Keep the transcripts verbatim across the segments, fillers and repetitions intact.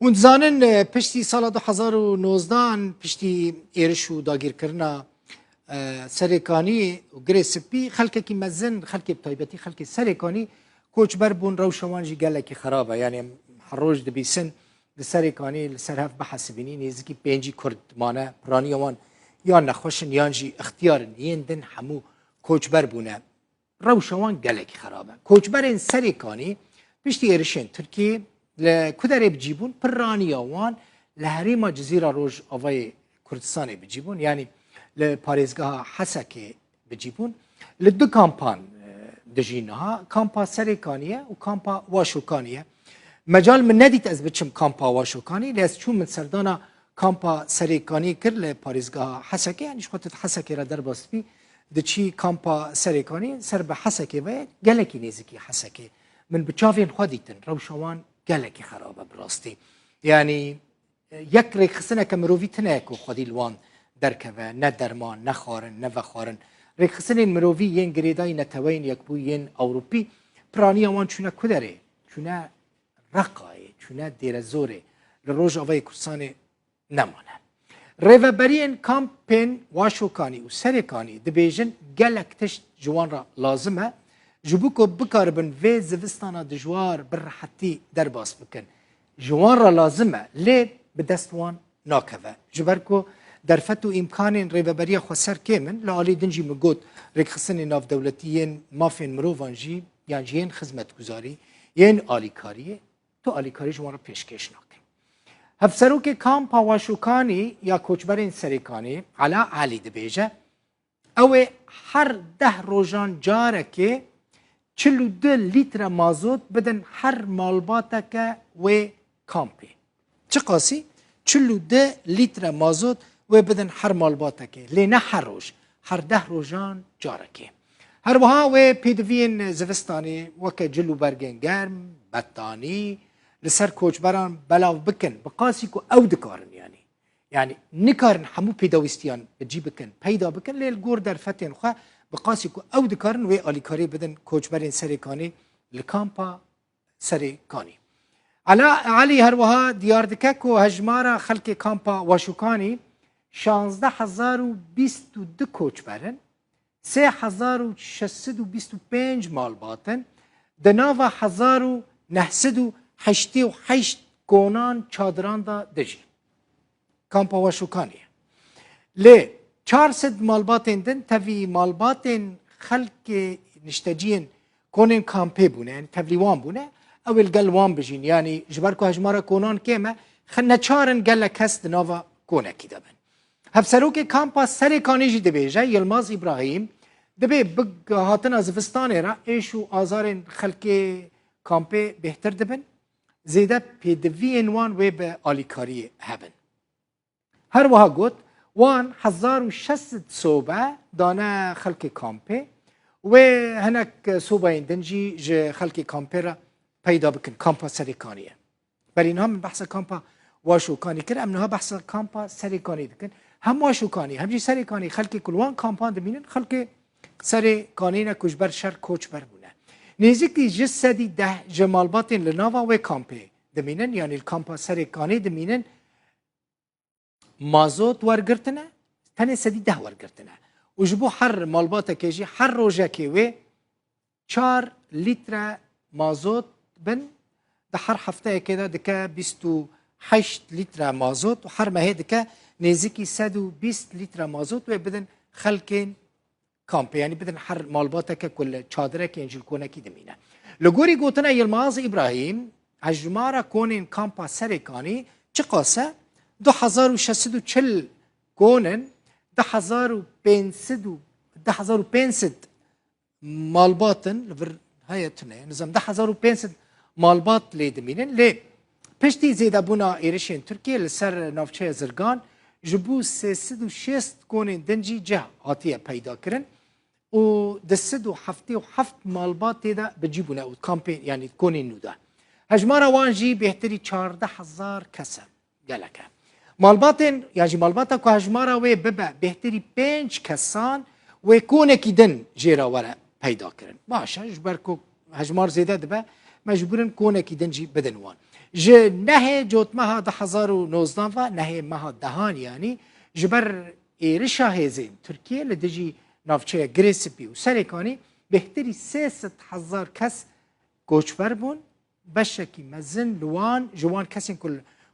Hûn dizanin, e, piştî sala du hezar û nozdehan, piştî êriş û dagîrkirina, e, Serêkanî û Girê Spî, xelkekî mezin, xelkê bi taybetî xelkê Serêkanî koçber bûn, rewşa wan jî gelekî xerab e. Yanî em her roj dibîsin, li Serêkanî li ser hev bihesibînî, nêzîkî pêncî Kurd mane, piraniya wan yan nexweş in yan jî ixtiyar in, yên din hemû koçber bûne. Rewşa wan gelekî xerab e. Koçberên Serêkanî piştî êrişên Tirkiyê li ku derê bi cî bûn? Piraniya wan li herêma Cizîra Rojavayê Kurdistanê bi cî bûn, yanî li parêzgeha Hesekê bi cî bûn. Li du kampan, e, dijîn niha, kampa Serêkanî ye û kampa Waşokanî ye. Mecal min nedît ez biçim kampa Waşokanî, lê ez çûm, min serdana kampa Serêkanî kir li parêzgeha Hesekê, yanî ji xwe tu di Hesekê re derbas dibî, diçî kampa Serêkanî, ser bi Hesekê ve ye, gelekî nêzîkî Hesekê. Min bi çavên xwe dîtin, rewşa wan gelekî xerab e bi rastî. Yanî, e, yek rêkxistineke mirovî tune ye ku xwedî li wan derkeve, ne derman, ne xwarin, ne vexwarin. Rêkxistinên mirovî yên girêdayî Neteweyên Yekbûyî yên Ewropî piraniya wan çûne ku derê? Çûne Reqayê, çûne Dêrezorê, li Rojavayê Kurdistanê nemane. Rêveberiyên kampên Waşokanî û Serêkanî dibêjin, gelek tişt ji wan re lazim e, ji bo ku bikaribin vê zivistana dijwar bi rehetî derbas bikin. Ji wan re lazim e, lê bi dest wan nakeve. Ji ber ku derfet û îmkanên rêveberiya xweser kêm in, li alî din jî min got, rêkxistinên navdewletî yên mafên mirovan jî, yan jî yên xizmetguzarî, yên alîkariyê, tu alîkarî ji wan re pêşkêş nake. Hevserokê kampa Waşokanî ya koçberên Serêkanî, Ela Elî dibêje, ew ê her deh rojan carekê çil û du lître mazot bidin her malbateke wê kampê. Çiqasî? Çil û du lître mazot wê bidin her malbatekê. Lê ne her roj, her deh rojan carekê. Her wiha wê pêdiviyên zivistanê weke cil û bergên germ, betanî, li ser koçberan belav bikin, bi qasî ku ew dikarin, yanî. Yanî nikarin hemû pêdawîstiyan bi cî bikin, peyda bikin, lê li gor derfetên xwe, bi qasî ku ew dikarin, wê alîkarî bidin koçberên Serêkanî li kampa Serêkanî. Ela Elî her wiha diyar dike ku hejmara xelkê kampa Waşokanî şazdeh hezar û bîst û du koçber in, sê hezar û şeş sed û bîst û pênc malbat in, di nava hezar û neh sed û heştê û heşt konan, çadiran de dijîn. Kampa Waşokanî ye. Lê çar sed malbatên din tevî malbatên xelkê nişteciyên konên kampê bûne, yanî tevlî wan bûne, ew ê li gel wan bijîn. Yanî ji ber ku hejmara konan kêm e, xe-, neçar in gelek kes di nava konekî de bin. Hevserokê kampa Serêkanî jî dibêje, Yilmaz Îbrahîm, dibê bi hatina zivistanê re êş û azarên xelkê kampê bêhtir dibin, zêde pêdiviyên wan wê bi alîkariyê hebin. Her wiha got, wan hezar û şeş sed sobe dane xelkê kampê, wê hinek sobayên din jî ji xelkê kampê re peyda bikin, kampa Serêkaniyê. Berî niha min behsa kampa Waşokanî kir, em niha behsa kampa Serêkanî dikin. Hem Waşokanî, hem jî Serêkanî, xelkê ku li wan kampan dimînin, xelkê Serêkanî ne ku ji ber şer koçber bûne. Nêzîkî ji sedî deh ji malbatên li nava wê kampê dimînin, yanî li kampa Serêkanî dimînin, mazot wergirtine, tenê sedî deh wergirtine. Û ji bo her malbatekê jî her rojekê wê çar lître mazot bin, di her hefteyekê de dike bîst û heşt lître mazot û her mehê dike nêzîkî sed û bîst lître mazot wê bidin xelkên kampê, yanî bidin her malbateke ku li çadirekê yan jî li konekî dimîne. Li gorî gotina Yilmaz Îbrahîm, hejmara konên kampa Serêkanî çiqas e? Du hezar û şeş sed û çil kon in, du hezar û pênc sed û, du hezar û pênc sed malbat in, li vir heye tune, nizam du hezar û pênc sed malbat lê dimînin. Lê piştî zêdebûna êrişên Tirkiyê li ser navçeya Zirgan, ji bo sê sed û şêst konên din jî cih hatiye peyda kirin û du sed û heftê û heft malbat tê de bi cî bûne û kampê, yanî konên nû de. Hejmara wan jî bêhtirî çardeh hezar kes e. Gelek e. Malbatên, yan jî malbata ku hejmara wê bibe bêhtirî pênc kesan, wê konekî din jê re were peyda kirin. Baş e, ji ber ku hejmar zêde dibe, mecbûr in konekî din jî bidin wan. Ji nehê cotmeha du hezar û nozdan ve nehê meha dehan, yanî ji ber êrişa hêzên Tirkiye li dijî navçeya Girê Spî û Serêkanî, bêhtirî sê sed hezar kes koçber bûn. Beşekî mezin li wan, ji wan kesên ku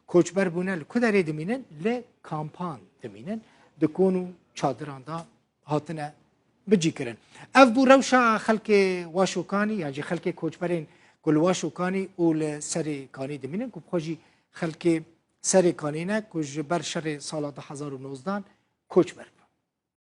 koçber bûne li ku derê dimînin? Li kampan dimînin. Di kon û çadiran de hatine bicîkirin. Ev bû rewşa xelkê Waşokanî, yan jî xelkê koçberên ku li Waşokanî û li Serêkanî dimînin, ku bi xwe jî xelkê Serêkanî ne, ku ji ber şerê sala du hezar û nozdan koçber bûn.